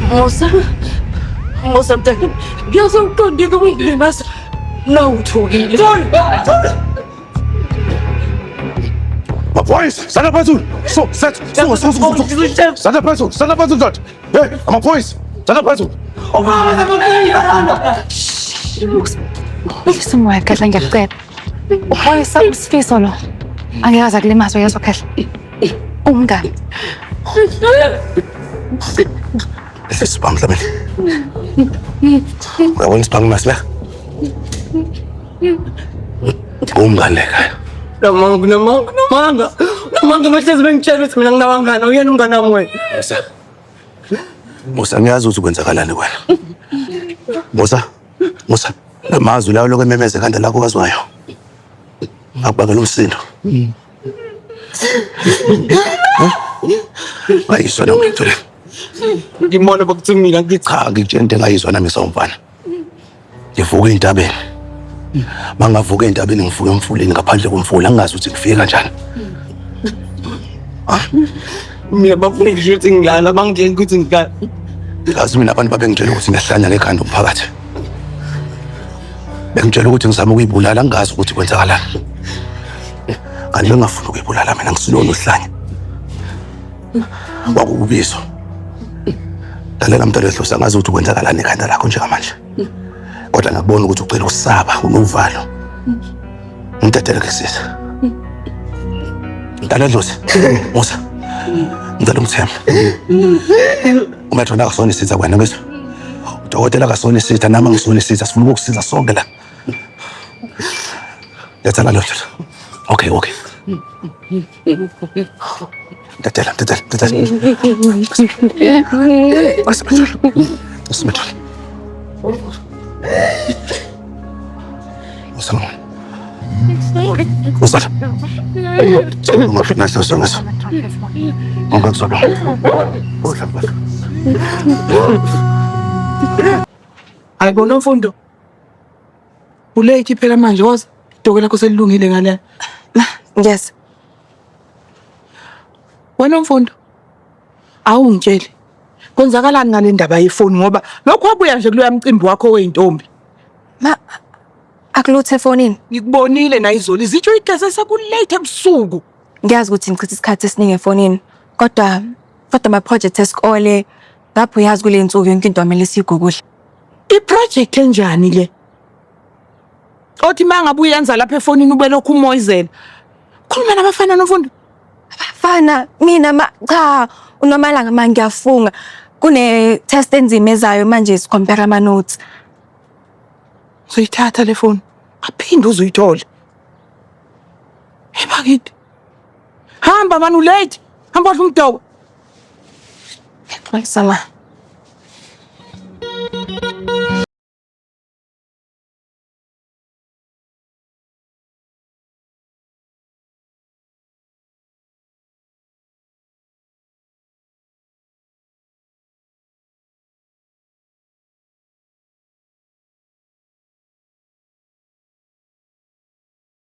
Musa, Musa mntana, ngiyazi uqondile ukungilimaza. Nawuthukile. Amaphoyisa, sala phezulu. So, set, suka, suka, suka, suka. Sala phezulu, sala phezulu ndoda. Hey, amaphoyisa, sala phezulu. Wehlisa umoya Khehla ngiyakucela. Uphoyisa uSifiso lo. Angeke aze akulimaze uyezwa Khehla. Umngani. Ehlisa isibhamu Dlamini. Uyabona isibhamu masibeka? Umngane la ekhaya. Namanga, namanga, namanga. Namanga bahlezi bengitshela ukuthi mina nginabangani, awuyena umngane wami wena. Musa. Musa ngiyazi ukuthi kwenzakalani kuwena. Musa, Musa, lamazwi lawo lokho ememeze ekhanda lakho kazwayo. Akubangela umsindo. Ngayizwa nami into le. Ngimona bakuthi mina ngithi Cha, ngikutshela into engayizwa nami sawumfana. Ngivuka entabeni. Mangavuka entabeni ngivuka emfuleni ngaphandle komfula ngingazi ukuthi ngifike kanjani. Mina bafuna ngisho ukuthi ngilala bangitshela ukuthi ngilala. Ngazi mina abantu babengitshela ukuthi ngiyahlanya ngekhanda umphakathi. Bengitshela ukuthi ngizama ukuyibulala ngingazi ukuthi kwenzakalani. Kanti bengingafuni ukuyibulala mina ngisilona uhlanya. Kwakuwubizo. Lalela mntwana wedlozi angazi ukuthi kwenzakalani ekhanda lakho njengamanje. Kodwa ngakubona ukuthi ucela usaba unovalo. Ngidedele ke sisi. Mntwana wedlozi. Musa. Ngicela ungithembe. Umetro akasona isitha kwena ngizwa. Udokotela akasona isitha nami angisona isitha sifuna ukukusiza sonke la. Letha la lotho. Okay, okay. Mdedele, mdedele, mdedele. Asimetro. Usalama. Usala. Ungafuna ngaso. Ungakuzwa. Hayi bo Nomfundo. Ulate phela manje woza. Idoko lakho selilungile ngale. Yes. Wena Mfundo. Awungitsheli. Kwenzakalani ngale ndaba yefoni ngoba lokhu wabuya nje kuloya mcimbi wakho weyintombi. Ma akulutho efonini. Ngikubonile nayizolo izitsho igeze sekulate ebusuku. Ngiyazi ukuthi ngichitha isikhathi esiningi efonini kodwa kodwa ama project esikole ngapho uyazi kule nsuku yonke into amele siyigugudle. I-project enjani le? Othi mangabe uyenza lapha efonini ube lokhu umoyizela. Khuluma nabafana Nomfundo. Abafana mina ma cha uNomalanga ma ngiyafunga kune test enzima ezayo manje sicompare ama notes. Uzoyithatha le foni. Aphinde uzuyithole. Hey bakithi. Hamba mani ulate. Hamba odla umdoko. Ngiyaxolisa ma.